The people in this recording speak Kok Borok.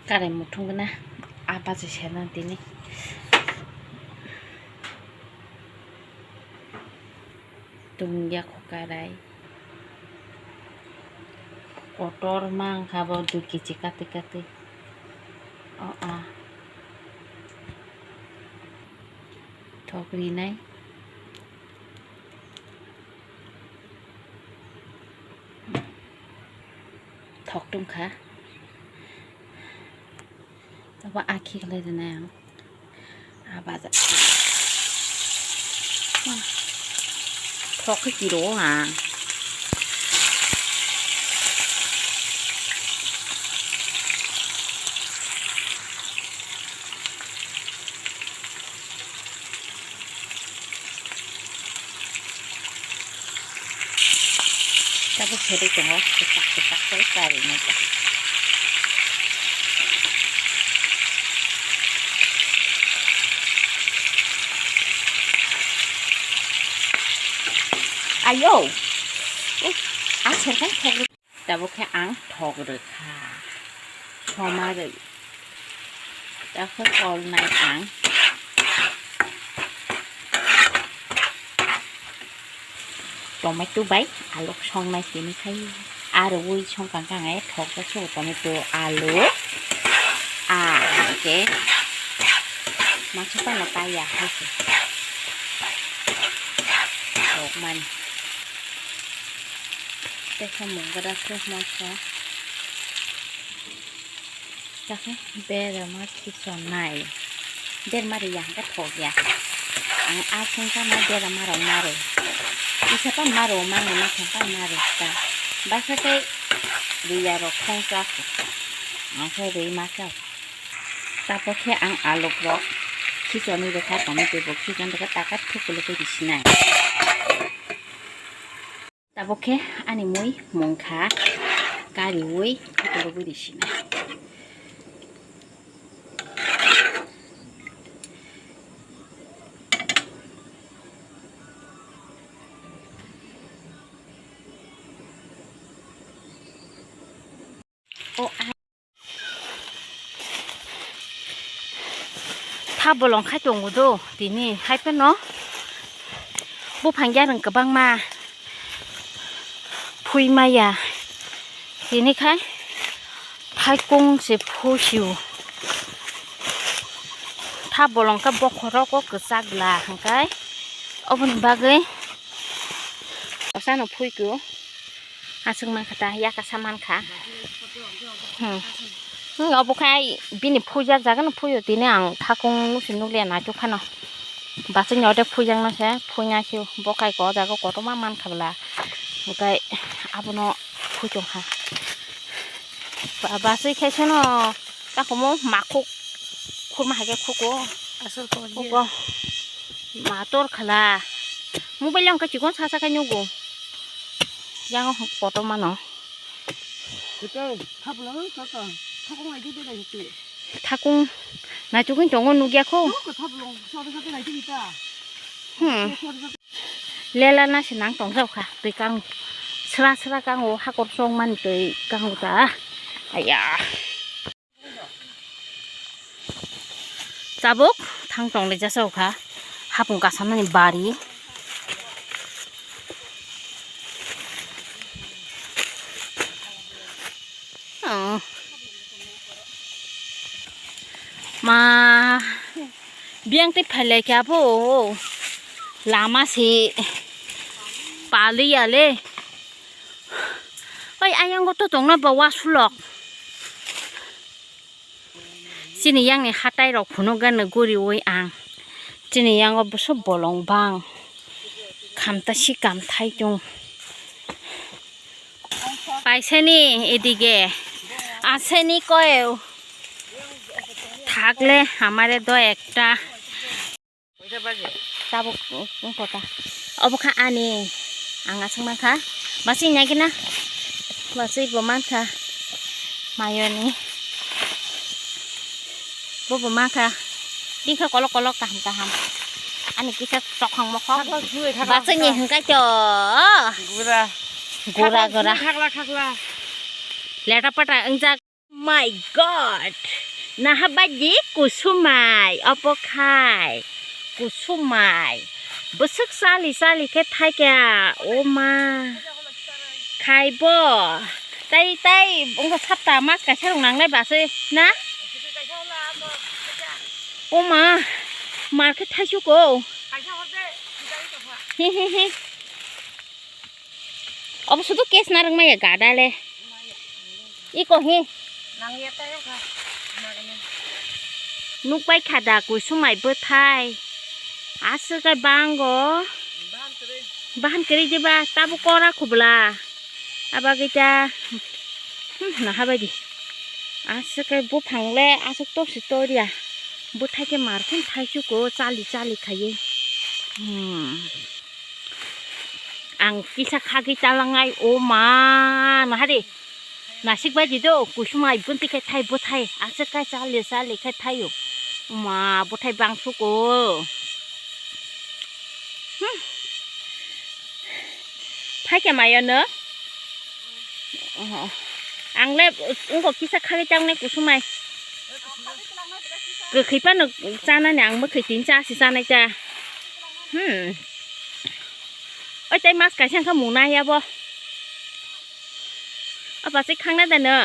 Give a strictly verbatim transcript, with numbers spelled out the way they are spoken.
Karai muthung gana, a bacha serna tini. Tungya kho karai. Kotor ma wngkha bo dui kg kati kati. O a. Thok rinai. Thok tongkha. Abo akhi khlai rwnai ang. Ah, baja. Thok khe kiro ang. Tabuk seri tongo, kwchak kwchak khe karwi nai. Ayo! Uh, a serkang thok. Tabuk khe ang thok rwkha. Soma rwi. Tabuk khe kolnai ang. Tomato bai aluk songnai tini khai. Arwi songkang kang ai thok rwkha tomato, alu, a, hwnkhe masa phano paiya hai se. Thok mani. Tei samung gada khe masa. Takhe berama khisonai. Berma riya hwnkhe thok ya. Ang a sengkha ma berama rok maro. Isa pa maro mangni ma thangkha maro ta. Baksa tei riya rok khong chakho. Ang khe rwi ma chao. Tabuk khe ang aluk rok khisoni rwkha, tomato bo khison rwkha, taka thuklugwi risinai. Tabuk khe ani mui mungkha kariui thuklugwi risinai. O a. Tha bolong khai tongo do tini hai phano buphang yarwng kwbangma phui maya tini khai thaikung se phu sio. Tha bolong khe bokhorok o kwchak la hwnkhe oboni bagwi osano phui kho. Aswk mankha ta, yakasa mankha. Hmm. Hmm, obo khai bini phujak jaga no phuio tini ang thakung nusi nukliya naituk phano. Bachai ni ode phujakno se phuina se bo kai ko jaga kotorma mankha bwla. Hwnkhe abono phui tongkha. Ba-, bachai khe seno takomo makhuk khurma hai khe khuko. Aswk kok ye. Khuko. Ma tor khala. Mobile yang khe chikon sa sa khe nugo. Yang kotor mano. Kwtang, thapla, kaka, thapung ai di de nai tu. Thakung naitukgwi tongo nukya kho. Kaka thapung, sori sori nai di ta. Hmm. Sori sori. Lela na se nang tong jao kha. Twi kang sra sra kang o hakor song man twi kang ta. Aya. Tabuk thang tong le jasa kha hapung kasamani bari. Oh. Ma biyang tei phailai kha bo lama se paliya le. Oi ayang go to tong na ba wasulok. Chini yang ni hatai rok phunuk gana guriui ang. Chini yang o bwswk bolong bang. Khamta si kam thai chung. Paisani edige. Aseni koyo. Thakle hamare do ekta. Tabuk wngkota. Obo kha ani. Ang aswk mankha. Basing nai gina. Basing bo mankha. Mayoni. Bobo mankha. Bini khe kolok kolok kaham kaham. Ani kisa chokhang mokhok. Basing ni hwnkhe to. Gura. Gura gura. Khakla khakla. Leta pata wngjak. My God! Naha baidi kusumai, obo khai kusumai. Bwswk chali chali khe thaikha, o ma. Khai bo. Tai, tai, wngkha sapta mas kaisa rok nangnai baswi, na? O ma, mar khe thaisu ko. Hi, hi, hi. Obo sudu case narwk maya gada le. Iko hi. Nuk pai kha da kusumai bwthai. Aswk kai bango. Bahan kwrwi diba tabo kora khubla. Abagwi ta. Hmm, naha baidi. Aswk kai buphang le aswk tosi toria. Bwthai khe mar khun thaisu ko chali chali khaiwi. Hmm. Ang kisa khagwi talangnai, o ma, nahari. Nasik bai di do, kusuma ibun ti khe thai bwthai, aswk kai chali chali khe thaio. O ma, bwthai bangsuko. Hmm. Phaikhe mayo no? Oho. Ang le wngkok kisa khagwi tangnai kusumai. Kwkhwi phano chanani ang mwkhwi tini cha se chanai ta. Hmm. Oi tai mas kaisa wngkha mung nai abo. Apa se khangnai da no?